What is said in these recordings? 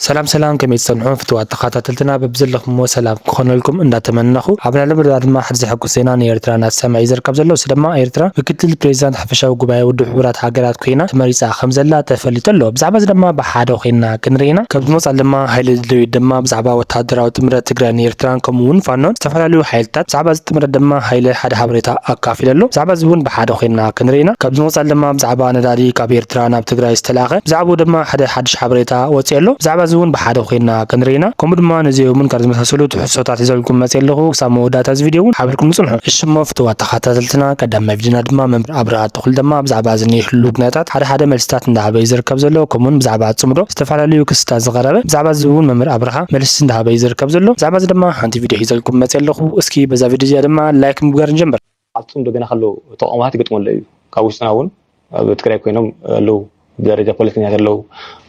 ሰላም ሰላም፣ ከመይ ትጸንሑ ፍትዋት ተኸታተልትና? በብዘለኹምዎ ሰላም ክኾነልኩም እንዳተመነኹ፣ ኣብ ናይ ሎሚ ድማ ሓደ ዘሐጉስ ዜና ንኤርትራ እናተሰምዐ እዩ ዝርከብ ዘሎ። እሱ ድማ ኤርትራ ምክትል ፕሬዚዳንት ሓፈሻዊ ጉባኤ ውድብ ሕቡራት ሃገራት ኮይና ተመሪጻ ከም ዘላ ተፈሊጡ ኣሎ። ብዛዕባ እዚ ድማ ብሓደ ኮይና ክንርኢና። ካብ ዝመጻል ድማ ሓይሊ ደደቢት ድማ ብዛዕባ ወተሃደራዊ ጥምረት ትግራይ ንኤርትራን ከምኡ እውን ፋኖን ዝተፈላለዩ ሓይልታት ብዛዕባ እዚ ጥምረት ድማ ሓይሊ ሓደ ሓበሬታ ኣካፊሉ ኣሎ። ብዛዕባ እዚ እውን ብሓደ ኮይና ክንርኢና። ካብ ዝመጻል ድማ ብዛዕባ ነዳዲ ካብ ኤርትራ ናብ ትግራይ ዝተላኸ፣ ብዛዕባኡ ድማ ሓደ ሓድሽ ሓበሬታ ወጺኡ ኣሎ። ብዛዕባ እዚ እውን ብሓደ ኮይና ክንርኢና። ከምኡ ድማ ነዚኦምን ካብ ዝመሳሰሉ ትሕዝቶታት ሒዘልኩም መጽእ ኣለኹ። ክሳብ መወዳእታ እዚ ቪድዮ እውን ሓቢርኩም ንጽንሑ። እሺ እሞ ፍትዋት ተኸታተልትና፣ ቀዳማይ ቪድዮና ድማ መምህር ኣብርሃ ተኽሉ ድማ ብዛዕባ እዚ ናይ ህሉው ኩነታት ሓደ ሓደ መልስታት እንዳሃበ እዩ ዝርከብ ዘሎ። ከምኡውን ብዛዕባ ጽምዶ ዝተፈላለዩ ክስታት ዝቐረበ፣ ብዛዕባ እዚ እውን መምህር ኣብርሃ መልሲ እንዳሃበ እዩ ዝርከብ ዘሎ። ብዛዕባ እዚ ድማ ሓንቲ ቪድዮ ሒዘልኩም መጽእ ኣለኹ። እስኪ በዛ ቪድዮ እዚኣ ድማ ላይክ ምግባር ንጀምር። ኣብ ጽምዶ ገና ከለዉ ተቃውሞታት ይገጥሙ ኣለዉ እዩ። ካብ ውሽጥና እውን ኣብ ትግራይ ኮይኖም ኣለዉ፣ ብደረጃ ፖለቲከኛታት ኣለዉ፣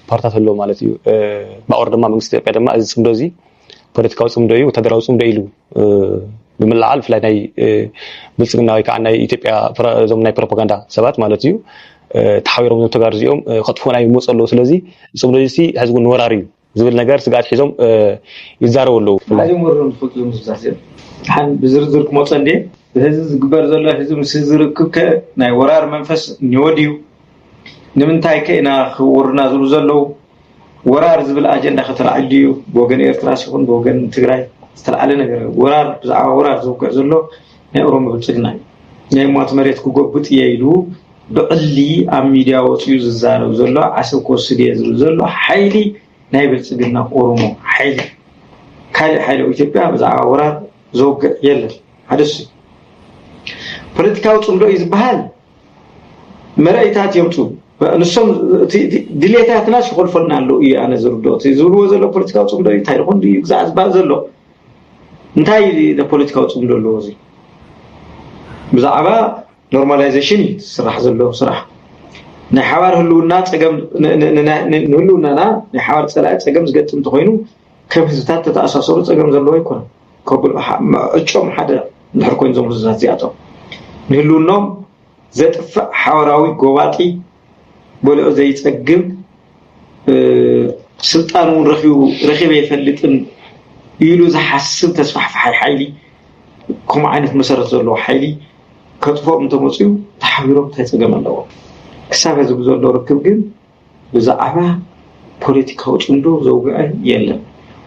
ፓርትታት ኣለዉ ማለት እዩ። እ፣ ባቆር ድማ መንግስቲ ኢትዮጵያ ድማ እዚ ጽምዶ እዚ ፖለቲካዊ ጽምዶ እዩ፣ ወታደራዊ ጽምዶ ኢሉ፣ እ፣ ብምልዓል ብፍላይ ናይ፣ እ፣ ብልጽግና ወይ ከዓ ናይ ኢትዮጵያ ፕሮ-፣ እዞም ናይ ፕሮፓጋንዳ ሰባት ማለት እዩ፣ እ፣ ተሓቢሮም እዞም ተጋሩ እዚኦም፣ እ፣ ከጥፍኡና ይመጹ ኣለዉ። ስለዚ ጽምዶ እዚ ሕዚ እውን ወራር እዩ ዝብል ነገር ስግኣት ሒዞም፣ እ፣ ይዛረቡ ኣለዉ። ብፍላይ ኣዝዮም ወሪዶም ዝፈልጡ እዮም ህዝብታት እዚኦም። ደሓን ብዝርዝር ክመጾ እንድየ። ብህዝቢ ዝግበር ዘሎ ህዝቢ ምስ ህዝቢ ርክብ ከ ናይ ወራር መንፈስ እኒኦ ድዩ? ንምንታይ ከ ኢና ክወሩና ዝብሉ ዘለዉ? ወራር ዝብል ኣጀንዳ ከተላዕል ድዩ? ብወገን ኤርትራስ ይኹን ብወገን ትግራይ ዝተላዕለ ነገር የለን። ወራር፣ ብዛዕባ ወራር ዘውግዕ ዘሎ ናይ ኦሮሞ ብልጽግና እዩ። ናይ ሟት መሬት ክጎብጥ እየ ኢሉ ብዕሊ ኣብ ሚድያ ወፅዩ ዝዛረብ ዘሎ፣ ዓሰብ ክወስድ እየ ዝብል ዘሎ ሓይሊ ናይ ብልጽግና ኦሮሞ ሓይሊ። ካልእ ሓይሊ ኣብ ኢትዮጵያ ብዛዕባ ወራር ዘውግዕ የለን። ሓደ እሱ እዩ። ፖለቲካዊ ጽምዶ እዩ ዝበሃል መርኣይታት የምጽኡ። ንሶም እቲ፣ እቲ ድሌታትና ይኾልፈልና ኣለዉ እዩ ኣነ ዝርድኦ። እቲ ዝብልዎ ዘሎ ፖለቲካዊ ጽምዶ እዩ፣ እንታይ ይኾን ድዩ ግዛዕ ዝበሃል ዘሎ? እንታይ ፖለቲካዊ ጽምዶ ኣለዎ እዚ? ብዛዕባ ኖርማላይዜሽን እዩ ዝስራሕ ዘሎ ስራሕ። ናይ ሓባር ህልውና ጸገም ን-፣ ን-፣ ን-፣ ን-፣ ንህልውናና ናይ ሓባር ጸላኢ ጸገም ዝገጥም እንተኾይኑ ከም ህዝብታት ተተኣሳሰሩ ጸገም ዘለዎ ኣይኮነን። ከብሎ-፣ ሓ-፣ ዕጮም ሓደ እንድሕር ኮይኑ እዞም ህዝብታት እዚኣቶም ንህልውኖም ዘጥፍእ ሓበራዊ ጎባጢ በልዑ ዘይጸግብ፣ እ፣ ስልጣን እውን ረኺቡ፣ ረኺበ ኣይፈልጥን ኢሉ ዝሓስብ ተስፋሕፋሓይ ሓይሊ፣ ከምኡ ዓይነት መሰረት ዘለዎ ሓይሊ ከጥፍኦም እንተመፅኡ ተሓቢሮም እንታይ ጸገም ኣለዎ? ክሳብ ሕዚ ብዘሎ ርክብ ግን ብዛዕባ ፖለቲካዊ ጽምዶ ዘውግዐ የለን።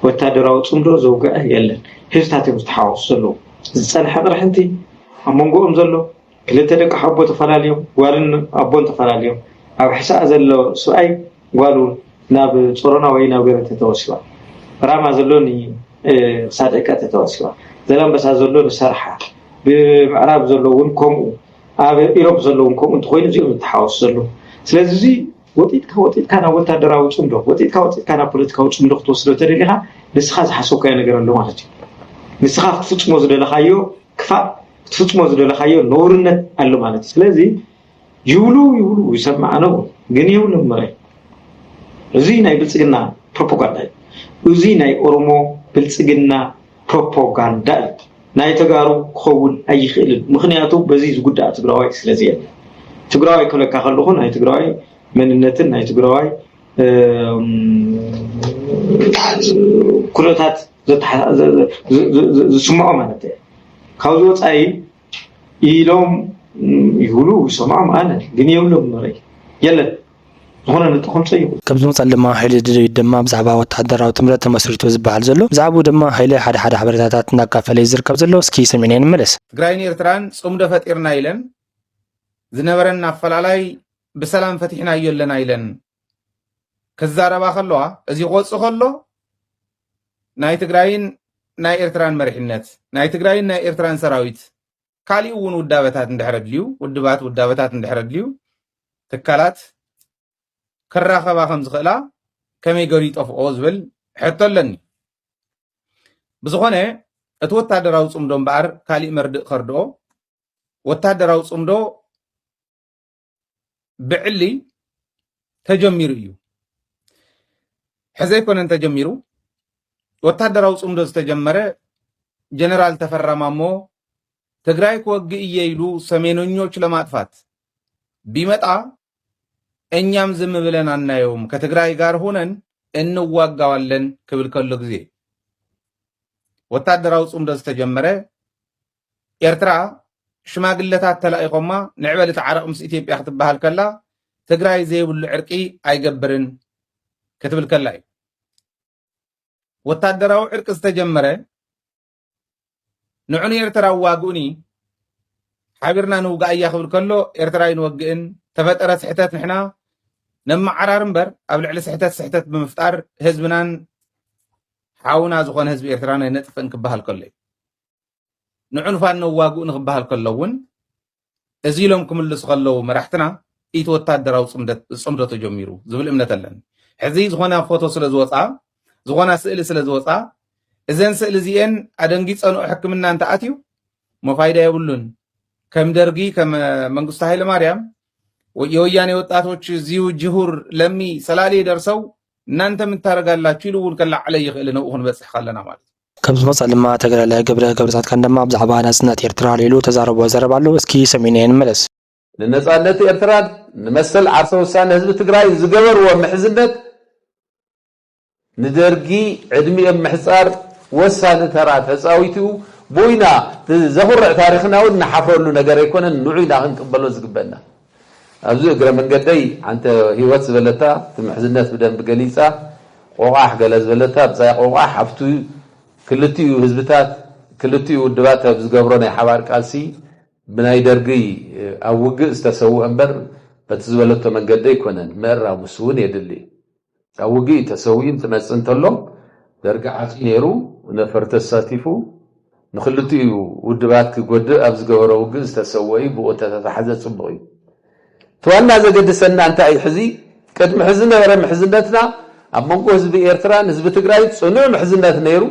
ወታደራዊ ጽምዶ ዘውግዐ የለን። ህዝብታት እዮም ዝተሓዋወሱ ዘለዉ። ዝጸንሐ ቅርሕንቲ ኣብ መንጎኦም ዘሎ ክልተ ደቂ ሓቦ ተፈላለዮም፣ ጓልን ኣቦን ተፈላለዮም፣ ኣብ ሕሳእ ዘሎ ሰብኣይ ጓሉ ናብ ጾሮና ወይ ናብ ገበተ ተወሲባ፣ ራማ ዘሎ ን-፣ እ፣ ሳድዕቀ ተወሲባ፣ ዘላንበሳ ዘሎ ንሰርሓ፣ ብምዕራብ ዘሎ እውን ከምኡ፣ ኣብ ኢሮብ ዘሎ እውን ከምኡ እንተኾይኑ እዚኦም ዝተሓወሱ ዘለዉ። ስለዚ እዚ ወጢጥካ ወጢጥካ ናብ ወታደራዊ ጽምዶ፣ ወጢጥካ ወጢጥካ ናብ ፖለቲካዊ ጽምዶ ክትወስዶ ተደሊኻ ንስኻ ዝሓሰብካዮ ነገር ኣሎ ማለት እዩ። ንስኻ ክትፍጽሞ ዝደለኻዮ ክፋእ፣ ክትፍጽሞ ዝደለኻዮ ነውርነት ኣሎ ማለት እዩ። ስለዚ ይብሉ ይብሉ ይሰማዕ ነው፣ ግን የብሎም መራይ። እዚ ናይ ብልጽግና ፕሮፓጋንዳ እዩ። እዚ ናይ ኦሮሞ ብልጽግና ፕሮፓጋንዳ እዩ። ናይ ተጋሩ ክኸውን ኣይኽእልን። ምኽንያቱ በዚ ዝጉዳእ ትግራዋይ ስለዚ የለን። ትግራዋይ ክብለካ ከለኹ ናይ ትግራዋይ መንነትን ናይ ትግራዋይ፣ እም፣ ኩነታት ዘተሓ-፣ ዘ-፣ ዘ-፣ ዘ-፣ ዘ-፣ ዝስምዖ ማለት እየ። ካብዚ ወፃኢ ኢሎም፣ እም፣ ይብሉ ይሰምዖም ኣነ ግን የብሎም መረይ የለን። ዝኾነ ነጥቢ ከምፀእ ይኽእል። ከም ዝመፃል ድማ ሓይሊ ደደቢት ድማ ብዛዕባ ወተሃደራዊ ጥምረት ተመስሪቱ ዝበሃል ዘሎ፣ ብዛዕባኡ ድማ ሓይሊ ሓደ ሓደ ሓበሬታታት እናካፈለ እዩ ዝርከብ ዘሎ። እስኪ ሰሚዕና ንመለስ። ትግራይን ኤርትራን ጽምዶ ፈጢርና ኢለን ዝነበረን ኣፈላላይ ብሰላም ፈቲሕናዮ ኣለና ኢለን ክዛረባ ከለዋ፣ እዚ ክወጽእ ከሎ ናይ ትግራይን ናይ ኤርትራን መሪሕነት፣ ናይ ትግራይን ናይ ኤርትራን ሰራዊት፣ ካሊእ እውን ውዳበታት እንድሕር ኣድልዩ፣ ውድባት ውዳበታት እንድሕር ኣድልዩ፣ ትካላት ክራኸባ ከም ዝኽእላ ከመይ ገሩ ይጠፍኦ ዝብል ሕቶ ኣለኒ። ብዝኾነ፣ እቲ ወታደራዊ ጽምዶ እምበኣር ካሊእ መርድእ ከርድኦ፣ ወታደራዊ ጽምዶ ብዕሊ ተጀሚሩ እዩ። ሕዚ ኣይኮነን ተጀሚሩ። ወታደራዊ ጽምዶ ዝተጀመረ ጀነራል ተፈራ ማሞ ትግራይ ክወግእ እየ ኢሉ ሰሜነኞች ለማጥፋት ቢመጣ እኛም ዝም ብለን አናየውም፣ ከትግራይ ጋር ሆነን እንዋጋዋለን ክብል ከሎ ግዜ ወታደራዊ ጽምዶ ዝተጀመረ ኤርትራ ሽማግለታት ተላኢኾማ ንዕበል እቲ ዓረቕ ምስ ኢትዮጵያ ክትበሃል ከላ ትግራይ ዘይብሉ ዕርቂ ኣይገብርን ክትብል ከላ እዩ። ወታደራዊ ዕርቂ ዝተጀመረ ንዑ ንኤርትራ ዋግኡኒ ሓቢርና ንውጋእያ ክብል ከሎ ኤርትራ ይንወግእን ተፈጠረ ስሕተት ንሕና ነመዓራር እምበር ኣብ ልዕሊ ስሕተት ስሕተት ብምፍጣር ህዝብናን ሓውና ዝኾነ ህዝቢ ኤርትራ ነጥፍእን ክበሃል ከሎ እዩ። ንዑ ንፋኖ ዋግኡ ንክበሃል ከሎ እውን እዚ ኢሎም ክምልሱ ከለዉ መራሕትና እቲ ወታደራዊ ጽምዶ ተጀሚሩ ዝብል እምነት ኣለኒ። ሕዚ ዝኾና ፎቶ ስለ ዝወፃ ዝኾና ስእሊ ስለ ዝወፃ እዘን ስእሊ እዚኤን ኣደንጊፀንኦ ሕክምና እንተኣትዩ ሞፋይዳ የብሉን። ከም ደርጊ ከም መንግስቱ ኃይለ ማርያም የወያኔ ወጣቶች እዚሁ ጅሁር ለሚ ሰላሌ ደርሰው እናንተ ምታረጋላችሁ ኢሉ እውን ከላዕለ ይኽእል ነብኡ ክንበፅሕ ከለና ማለት እዩ። ከም ዝመጽእ ድማ ተጋዳላይ ገብረ ገብረጻድቃን ድማ ብዛዕባ ናጽነት ኤርትራ ኣልዒሉ ተዛረቦ ዘረባ ኣሎ። እስኪ ሰሚዕናዮ ንመለስ። ንነጻነት ኤርትራን ንመሰል ዓርሰ ውሳነ ህዝቢ ትግራይን ዝገበርዎ ምሕዝነት ንደርጊ ዕድሚኦም ምሕጻር ወሳኒ ተራ ተጻዊቱ ቦይና ዘኹርዕ ታሪኽና እውን ንሓፍረሉ ነገር ኣይኮነን። ንዑ ኢና ክንቅበሎ ዝግበና። ኣብዚ እግረ መንገደይ ሓንቲ ህይወት ዝበለታ እቲ ምሕዝነት ብደንብ ገሊጻ ቆቋሕ ገለ ዝበለታ ብጻይ ቆቋሕ ኣብቲ ክልቲኡ ህዝብታት ክልቲኡ ውድባት ኣብ ዝገብሮ ናይ ሓባር ቃልሲ ብናይ ደርጊ ኣብ ውግእ ዝተሰውአ እምበር በቲ ዝበለቶ መንገዲ ኣይኮነን። ምእራም እሱ እውን የድሊ። ኣብ ውግእ እዩ ተሰዊኡ እንትመጽእ እንተሎ ደርጊ ዓጽዩ ነይሩ ነፈርቲ ኣሳቲፉ ንክልቲኡ ውድባት ክጎድእ ኣብ ዝገበሮ ውግእ ዝተሰወ እዩ። ብኡ እንተተታሕዘ ጽቡቕ እዩ። እቲ ዋና ዘገድሰና እንታይ እዩ? ሕዚ ቅድሚ ሕዚ ዝነበረ ምሕዝነትና ኣብ መንጎ ህዝቢ ኤርትራን ህዝቢ ትግራይ ጽኑዕ ምሕዝነት ነይሩ።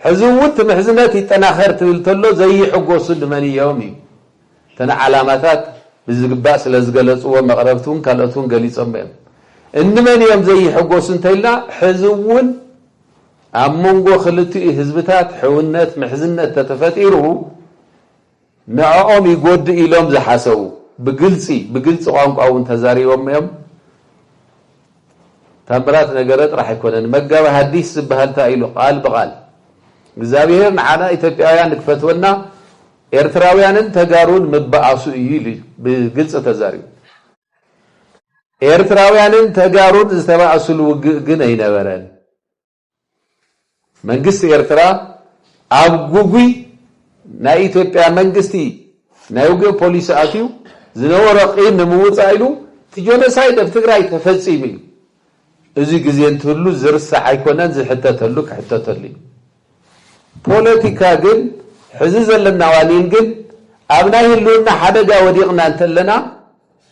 ሕዚ እውን እቲ ምሕዝነት ይጠናኸር ትብል ተሎ ዘይሕጎሱ ንመን እዮም እዩ? እተን ዓላማታት ብዝግባእ ስለ ዝገለጽዎ መቕረብቲ እውን ካልኦት እውን ገሊጾሞ እዮም። እንመን እዮም ዘይሕጎሱ እንተኢልና ሕዚ እውን ኣብ መንጎ ክልቲኡ ህዝብታት ሕውነት ምሕዝነት ተተፈጢሩ ንዕኦም ይጎድእ ኢሎም ዝሓሰቡ ብግልፂ ብግልፂ ቋንቋ እውን ተዛሪቦም እዮም። ታምራት ነገረ ጥራሕ ኣይኮነን። መጋቢ ሐዲስ ዝበሃል እንታይ ኢሉ ቃል ብቃል እግዚኣብሔር ንዓና ኢትዮጵያውያን ክፈትወና ኤርትራውያንን ተጋሩን ምበኣሱ እዩ ኢሉ እዩ ብግልፂ ተዛሪቡ። ኤርትራውያንን ተጋሩን ዝተባእስሉ ውግእ ግን ኣይነበረን። መንግስቲ ኤርትራ ኣብ ጉጉይ ናይ ኢትዮጵያ መንግስቲ ናይ ውግእ ፖሊሲ ኣትዩ ዝነበሮ ቂም ንምውፃእ ኢሉ እቲ ጆኖሳይድ ኣብ ትግራይ ተፈፂሙ እዩ። እዚ ግዜ እንትህሉ ዝርሳዕ ኣይኮነን፣ ዝሕተተሉ ክሕተተሉ እዩ። ፖለቲካ ግን ሕዚ ዘለና ዋኒን ግን ኣብ ናይ ህልውና ሓደጋ ወዲቕና እንተለና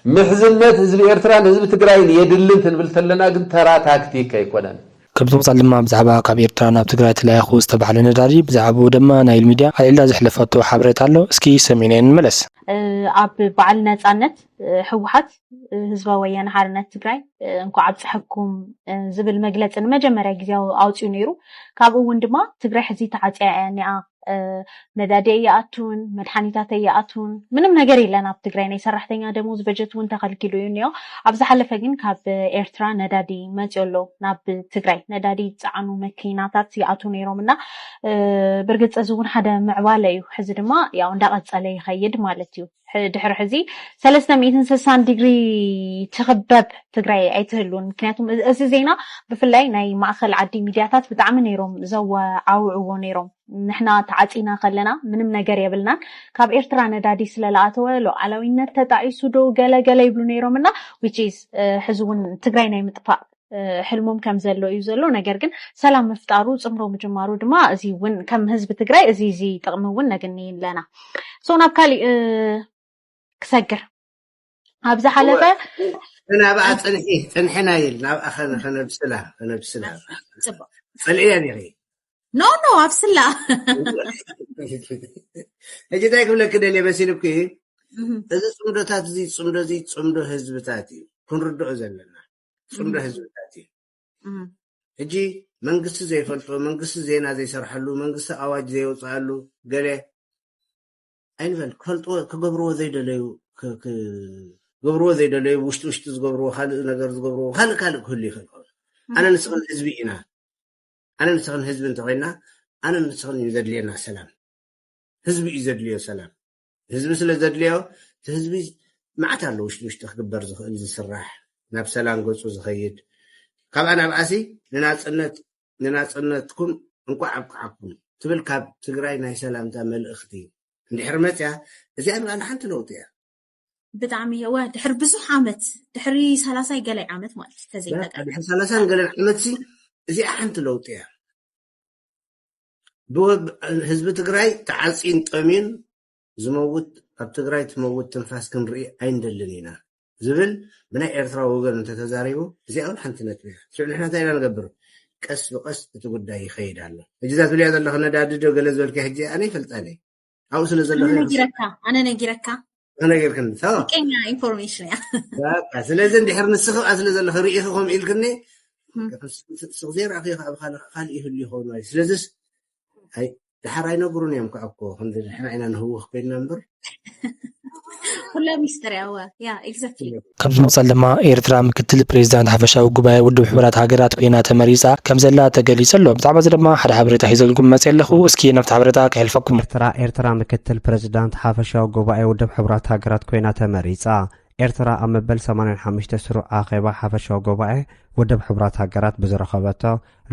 ምሕዝነት ህዝቢ ኤርትራን ህዝቢ ትግራይን የድልን ክንብል ተለና ግን ተራ ታክቲክ ኣይኮነን። ከም ዝመጻል ድማ ብዛዕባ ካብ ኤርትራ ናብ ትግራይ ተላኢኹ ዝተባህለ ነዳዲ ብዛዕባኡ ድማ ናይል ሚድያ ኣልዒላ ዘሕለፈቶ ሓበሬታ ኣሎ። እስኪ ሰሚዕናዮ ንመለስ። ኣብ በዓል ነፃነት ህወሓት ህዝባዊ ወያነ ሓርነት ትግራይ እንኳዕ ኣብፀሐኩም ዝብል መግለፂ ንመጀመርያ ግዜ ኣውፂኡ ነይሩ። ካብኡ እውን ድማ ትግራይ ሕዚ ተዓፅያ እያ እኒኣ ነዳዲ ኣይኣቱን፣ መድሓኒታት ኣይኣቱን፣ ምንም ነገር የለን ኣብ ትግራይ። ናይ ሰራሕተኛ ደሞዝ በጀት እውን ተኸልኪሉ እዩ እኒኦ። ኣብ ዝሓለፈ ግን ካብ ኤርትራ ነዳዲ መፅዮ ኣሎ ናብ ትግራይ። ነዳዲ ዝፀዓኑ መኪናታት ይኣትዉ ነይሮም እና ብርግፅ እዚ እውን ሓደ ምዕባለ እዩ። ሕዚ ድማ ያው እንዳቐፀለ ይኸይድ ማለት እዩ። ድሕሪ ሕዚ ሰለስተ ሚእትን ስሳን ዲግሪ ትኽበብ ትግራይ ኣይትህሉን። ምክንያቱም እዚ ዜና ብፍላይ ናይ ማእኸል ዓዲ ሚድያታት ብጣዕሚ ነይሮም ዘወዓውዕዎ ነይሮም። ንሕና ተዓፂና ከለና ምንም ነገር የብልናን። ካብ ኤርትራ ነዳዲ ስለለኣተወ ሉዓላዊነት ተጣኢሱ ዶ ገለ ገለ ይብሉ ነይሮም እና which is ሕዚ እውን ትግራይ ናይ ምጥፋእ ሕልሞም ከም ዘሎ እዩ ዘሎ። ነገር ግን ሰላም ምፍጣሩ ፅምዶ ምጅማሩ ድማ እዚ እውን ከም ህዝቢ ትግራይ እዚ እዚ ጥቕሚ እውን ነግኒ ኣለና። So ናብ ካሊእ ክሰግር ኣብ ዝሓለፈ ናብኣ ፅንሒ ፅንሕና ኢል ናብኣ ከነብስላ ከነብስላ ፅቡቅ ፅልእያ ዲኺ ኖ ኖ ኣብስላ ሕጂ እንታይ ክብለኪ ደልየ መሲልኩ እዚ ፅምዶታት እዚ ፅምዶ እዚ ፅምዶ ህዝብታት እዩ ክንርድኦ ዘለና ፅምዶ ህዝብታት እዩ ሕጂ መንግስቲ ዘይፈልጦ መንግስቲ ዜና ዘይሰርሐሉ መንግስቲ ኣዋጅ ዘይወፅኣሉ ገለ ኣይንበል ክፈልጥዎ ክገብርዎ ዘይደለዩ ክገብርዎ ዘይደለዩ ውሽጢ ውሽጢ ዝገብርዎ ካልእ ነገር ዝገብርዎ ካልእ ካልእ ክህሉ ይኽእል ኣነ ንስኽን ህዝቢ ኢና። ኣነ ንስኽን ህዝቢ እንተኮይና፣ ኣነ ንስኽን እዩ ዘድልየና ሰላም። ህዝቢ እዩ ዘድልዮ ሰላም። ህዝቢ ስለ ዘድልዮ፣ እቲ ህዝቢ መዓት ኣሎ ውሽጢ ውሽጢ ክግበር ዝኽእል፣ ዝስራሕ፣ ናብ ሰላም ገፁ ዝኸይድ። ካብኣ ናብኣሲ ንናፅነት ንናፅነትኩም እንኳዕ ኣብቅዓኩም ትብል ካብ ትግራይ ናይ ሰላምታ መልእኽቲ እንድሕር መፅያ፣ እዚኣ ንባዕላ ሓንቲ ለውጢ እያ። ብጣዕሚ እወ ድሕሪ ብዙሕ ዓመት ድሕሪ ሰላሳ ገላይ ዓመት ማለት እዩ ተዘይተቀ ድሕሪ ሰላሳን ገለን ዓመት ሲ እዚኣ ሓንቲ ለውጢ እያ። ብወብ ህዝቢ ትግራይ ተዓፂን ጠምዩን ዝመውት፣ ኣብ ትግራይ ትመውት ትንፋስ ክንርኢ ኣይንደልን ኢና ዝብል ብናይ ኤርትራ ወገን እንተተዛሪቡ፣ እዚኣ እውን ሓንቲ ነጥቢ እያ። ሽዑ ንሕና እንታይ ኢና ንገብር? ቀስ ብቀስ እቲ ጉዳይ ይኸይድ ኣሎ። ሕጂ እዛ ትብልያ ዘለኺ ነዳዲ ዶ ገለ ዝበልኪ ሕጂ ኣነ ይፈልጣ እየ። ኣብኡ ስለ ዘለኺ ኣነ ነጊረካ ኣነ ነጊረካ ተነገርክኒ። ሰባ ቀኛ ኢንፎርሜሽን እያ በቃ፣ ስለዚ እንድሕር ንስኺ ኣብኣ ስለ ዘለኺ ርኢኺ ከምኡ ኢልክኒ፣ ስቕ ዘይረኣኺ ከኣ ብኻልእ ካልእ ይህሉ ይኸውን ማለት እዩ። ስለዚስ ኣይ ድሓር ኣይነግሩን እዮም ከኣ እኮ፣ ክንዲ ንሕና ኢና ንህውኽ ኮይንና እምበር። ኩላ ሚስጥር ያዋ ያ ኤግዛክትሊ ካብ ዝመጻል ድማ ኤርትራ ምክትል ፕሬዚዳንት ሓፈሻዊ ጉባኤ ውድብ ሕቡራት ሃገራት ኮይና ተመሪጻ ከም ዘላ ተገሊጹ ኣሎ። ብዛዕባ እዚ ድማ ሓደ ሓበሬታ ሒዘልኩም መጽእ ኣለኹ። እስኪ ናብቲ ሓበሬታ ከሕልፈኩም። ኤርትራ ኤርትራ ምክትል ፕሬዚዳንት ሓፈሻዊ ጉባኤ ውድብ ሕቡራት ሃገራት ኮይና ተመሪጻ። ኤርትራ ኣብ መበል ሰማንያን ሓሙሽተ ስሩዕ ኣኼባ ሓፈሻዊ ጉባኤ ውድብ ሕቡራት ሃገራት ብዝረኸበቶ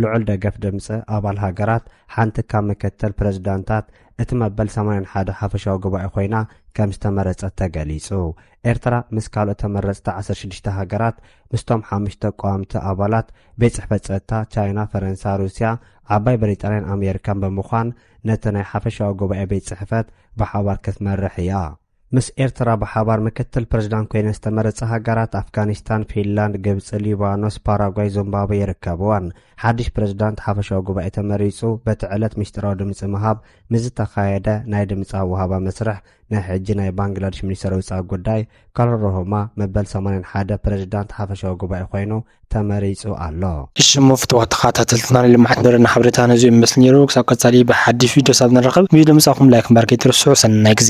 ልዑል ደገፍ ድምፂ ኣባል ሃገራት ሓንቲ ካብ ምክትል ፕሬዚዳንታት እቲ መበል ሰማንያን ሓደ ሓፈሻዊ ጉባኤ ኮይና ከም ዝተመረጸት ተገሊጹ። ኤርትራ ምስ ካልኦት ተመረጽቲ ዓሰርተ ሽዱሽተ ሃገራት፣ ምስቶም ሓሙሽተ ቀዋምቲ ኣባላት ቤት ጽሕፈት ጸጥታ ቻይና፣ ፈረንሳ፣ ሩስያ፣ ዓባይ ብሪጣንያን ኣሜሪካን ብምዃን ነቲ ናይ ሓፈሻዊ ጉባኤ ቤት ጽሕፈት ብሓባር ክትመርሕ እያ። ምስ ኤርትራ ብሓባር ምክትል ፕሬዚዳንት ኮይነን ዝተመረጻ ሃገራት ኣፍጋኒስታን፣ ፊንላንድ፣ ግብጺ፣ ሊባኖስ፣ ፓራጓይ፣ ዚምባብወ ይርከብወን። ሓድሽ ፕሬዚዳንት ሓፈሻዊ ጉባኤ ተመሪጹ በቲ ዕለት ምስጢራዊ ድምጺ ምሃብ ምስ ዝተኻየደ ናይ ድምጺ ኣወሃባ መስርሕ ናይ ሕጂ ናይ ባንግላዴሽ ሚኒስተር ወጻኢ ጉዳይ ካሎን ሮሆማ መበል ሰማንያን ሓደ ፕሬዚዳንት ሓፈሻዊ ጉባኤ ኮይኑ ተመሪጹ ኣሎ። እሺ እሞ ፍትዋት ተኸታተልትና ናይ ልምዓት ነበረና ሓበሬታ ነዚ ይመስል ነይሩ። ክሳብ ቀጻሊ ብሓድሽ ቪድዮ ሳብ ንራኸብ ቪድዮ ምሳኹም ላይክ ምባር ከይትርስዑ። ሰናይ ግዜ።